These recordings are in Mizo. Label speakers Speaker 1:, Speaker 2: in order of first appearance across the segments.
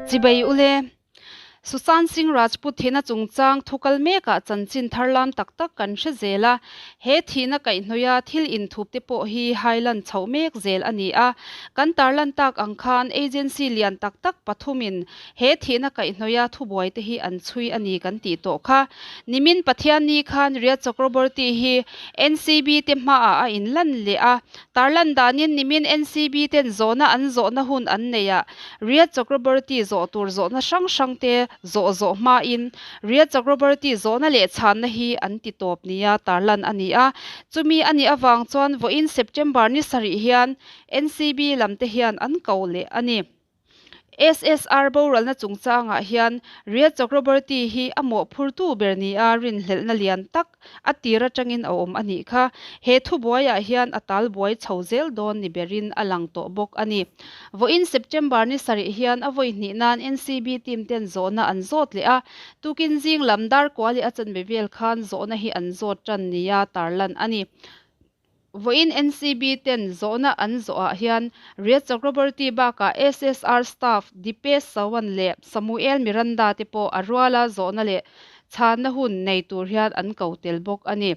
Speaker 1: Chibai ule. Sushant Singh Rajput thihna chungchang thu kal mekah chanchin thar lam tak tak kan hre zel a, he thihna kaihhnawih a thil inthup te pawh hi hailan chhoh mek zel a ni a. Kan tarlan tak ang khan agency lian tak tak pathumin he thihna kaihhnawih a thubuai te hi an chhui a ni kan tih tawh kha. Nimin Pathianni khan Riyad Chakraborty hi NCB te hmaah a inlan leh a, tarlan danin nimin NCB ten zawhna an zawhna hun an nei a, Riyad Chakraborty zawh tur zawhna hrang hrang te zawh zawh hmain Riyad Chakraborty zawhna leh chhanna hi an ti tawp nia tarlan a ni a. Chumi a nih avang chuan vawiin September ni sarih hian NCB lam te hian an ko leh a ni. SSR boralna chungchangah hian Riyad Chakraborty hi a mawhphurtu ber nia rinhlelhna lian tak a tir atangin a awm a nih kha. He thubuaiah hian a tal buai chho zel dawn ni berin a lang tawh bawk a ni. Vawiin September ni sarih hian a vawi hnih nan NCB team ten zawhna an zawt leh a, tukin zing lam dar kuali a chanve vel khan zawhna hi an zawt tan nia tarlan a ni. Vawiin NCB ten zawhna an zawhah hian Riyad Chakraborty bakah SSR staff Dipesh Sawant leh Samuel Miranda te pawh a ruala zawhna leh chhanna hun nei tur hian an ko tel bawk a ni.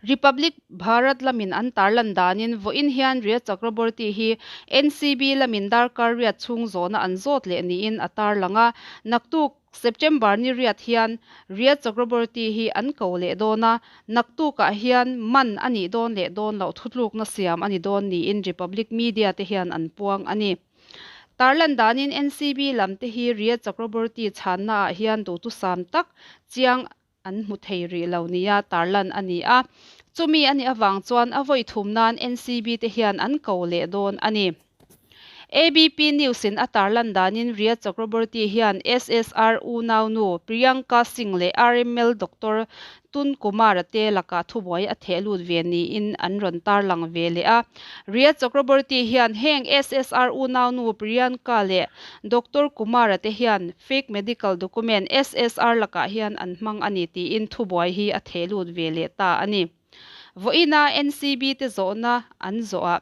Speaker 1: Republic Bharat lamin an tarlan danin vawiin hian Riyad Chakraborty hi NCB lamin darkar riat chhung zawhna an zawt leh niin a tarlang a, naktuk September ni riat hian Riyad Chakraborty hi an ko leh dawn a, naktukah hian man a nih dawn leh dawn loh thutlukna siam a ni dawn niin Republic Media te hian an puang a ni. Tarlan danin NCB lam te hi Riyad Chakraborty chhanna ah hian duhthusam tak chiang an hmu thei rih lo nia tarlan a ni a, chumi a nih avang chuan a vawi thum nan NCB te hian an ko leh dawn a ni. ABP News in a tarlan danin Rhea Chakraborty hian SSR unaunu Priyanka Singh leh RML Doctor Tun Kumar-a te lakah thubuai a theh lut ve niin an rawn tarlang ve leh a. Rhea Chakraborty hian heng SSR unaunu Priyanka leh Doctor Kumar-a te hian fake medical document SSR lakah hian an hmang a ni tiin thubuai hi a theh lut ve leh ta a ni. Vawiina NCB te zawhna an zawhah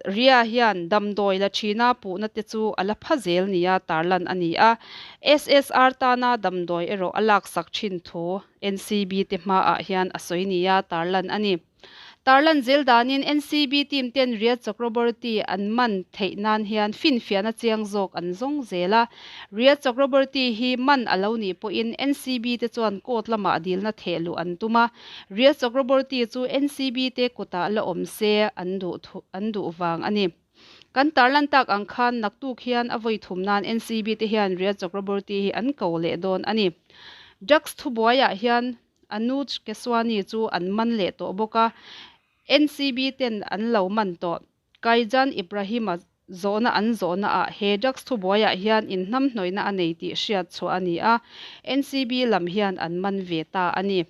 Speaker 1: Rhea hian damdawi la thina puhna te chu a la pha zel nia tarlan a ni a, SSR tana damdawi erawh a laksak thin thu NCB te hmaah hian a sawi nia tarlan a ni. Tarlan zel danin NCB team ten Riyad Chakraborty an man theih nan hian finfiahna chiang zawk an zawng zel a. Riyad Chakraborty hi man a lo nih pawhin NCB te chuan court lamah dilna theh luh an tum a. Riyad Chakraborty chu NCB te kutah la awm se an duh an duh vang a ni. Kan tarlan tak ang khan naktuk hian a vawi thum nan NCB te hian Riyad Chakraborty hi an ko leh dawn a ni. Drugs thubuaiah hian Anuj Keswani chu an man leh tawh bawk a, NCB ten an lo man tawh. Kaijan Ibrahim-a zawhna an zawhna ah he drugs thubuaiah hian inhnamhnawihna a nei tih hriat chhuah a ni a, NCB lam hian an man ve ta a ni.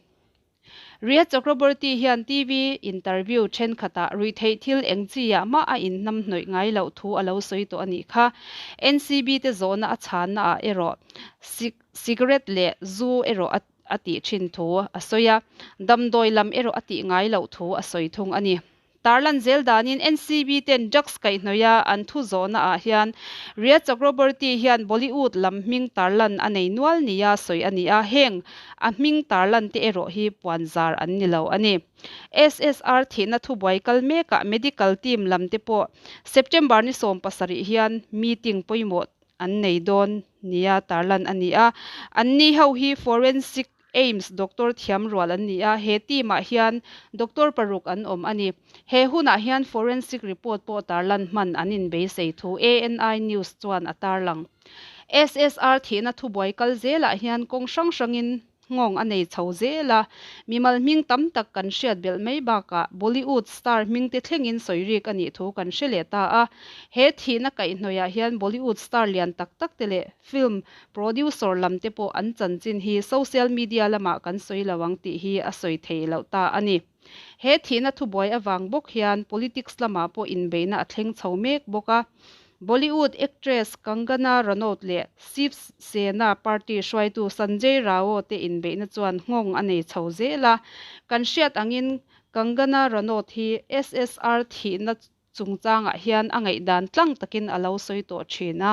Speaker 1: Rhea Chakraborty hian TV interview thenkhatah ruihtheih thil eng chiah mah a inhnamhnawih ngai loh thu a lo sawi tawh a nih kha. NCB te zawhna a chhanna ah erawh cigarette leh zu erawh a a tih thin thu a sawi a, damdawi lam erawh a tih ngai loh thu a sawi thung a ni. Tarlan zel danin NCB ten drugs kaihhnawih a an thu zawhna ah hian Rhea Chakraborty hian Bollywood lam hming tarlan a nei nual nia sawi a ni a, heng a hming tarlan te erawh hi puanzar an ni lo a ni. SSR thihna thubuai kal mekah medical team lam te pawh September ni 17 hian meeting pawimawh an nei dawn nia tarlan a ni a. Anni ho hi Forensic AIIMS doctor thiam rual an ni a, he team ah hian doctor paruk an awm a ni. He hunah hian forensic report pawh tarlan hman an inbeisei thu ANI News chuan a tarlang. SSR thihna thubuai kal zelah hian kawng hrang hrangin Nghawng a nei chho zel a, mimal hming tam tak kan hriat belh mai bakah Bollywood star hming te thlengin sawi rik a nih thu kan hre leh ta a. He thihna kaihhnawihah hian Bollywood star lian tak tak te leh film producer lam te pawh an chanchin hi social media lamah kan sawi lo ang tih hi a sawi theih loh ta a ni. He thihna thubuai avang bawk hian politics lamah pawh inbeihna a thleng chho mek bawk a. Bollywood actress Kangana Ranaut leh Shiv Sena party hruaitu Sanjay Rao te inbeihna chuan nghawng a nei chho zel a. Kan hriat angin Kangana Ranaut hi SSR thihna. chungchangah hian a ngaihdan tlang takin a lo sawi tawh thin a.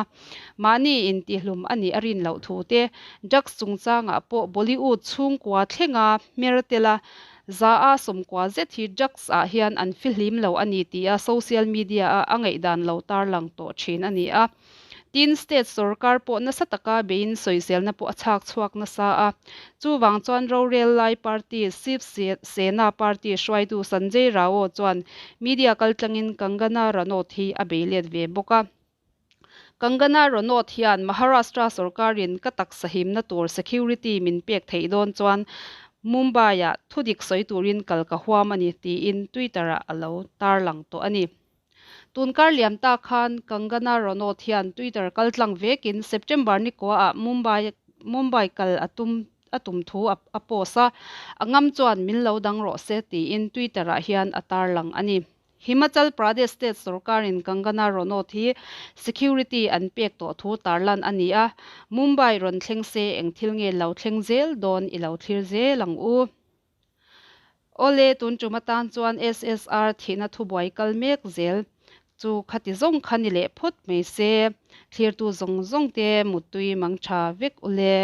Speaker 1: Mahni intihlum a nih a rin loh thu te, drugs chungchangah pawh Bollywood chhungkua thlenga hmer tel a, 100 sawmkua zet hi drugs ah hian an fihlim lo a ni tia social media a a ngaihdan lo tarlang tawh thin a ni a. Tin, state sorkar pawh nasa taka beiin sawiselna pawh a chhak chhuak nasa a. Chuvang chuan rorel lai party Shiv Sena party hruaitu Sanjay Rao chuan media kaltlangin Kangana Ranaut hi a bei let ve bawk a. Kangana Ranaut hian Maharashtra sorkarin ka taksa himna tur security min pek theih dawn chuan Mumbai-ah thudik sawi turin kal ka huam a ni tiin Twitter-ah a lo tarlang tawh a ni. Tunkar liam ta khan Kangana Ranaut hian Twitter kaltlang vekin September ni kuaah Mumbai Mumbai kal a tum a tum thu a a post a, a ngam chuan min lo dang rawh se tiin Twitter-ah hian a tarlang a ni. Himachal Pradesh state sorkarin Kangana Ranaut hi security an pek tawh thu tarlan a ni a, Mumbai rawn thleng se eng thil nge lo thleng zel dawn i lo thlir zel ang u. Awle, tun tum atan chuan SSR thihna thubuai kal mek zel chu khati zawng kha ni leh phawt mai se, thlirtu zawng zawng te muttui mang tha vek ule.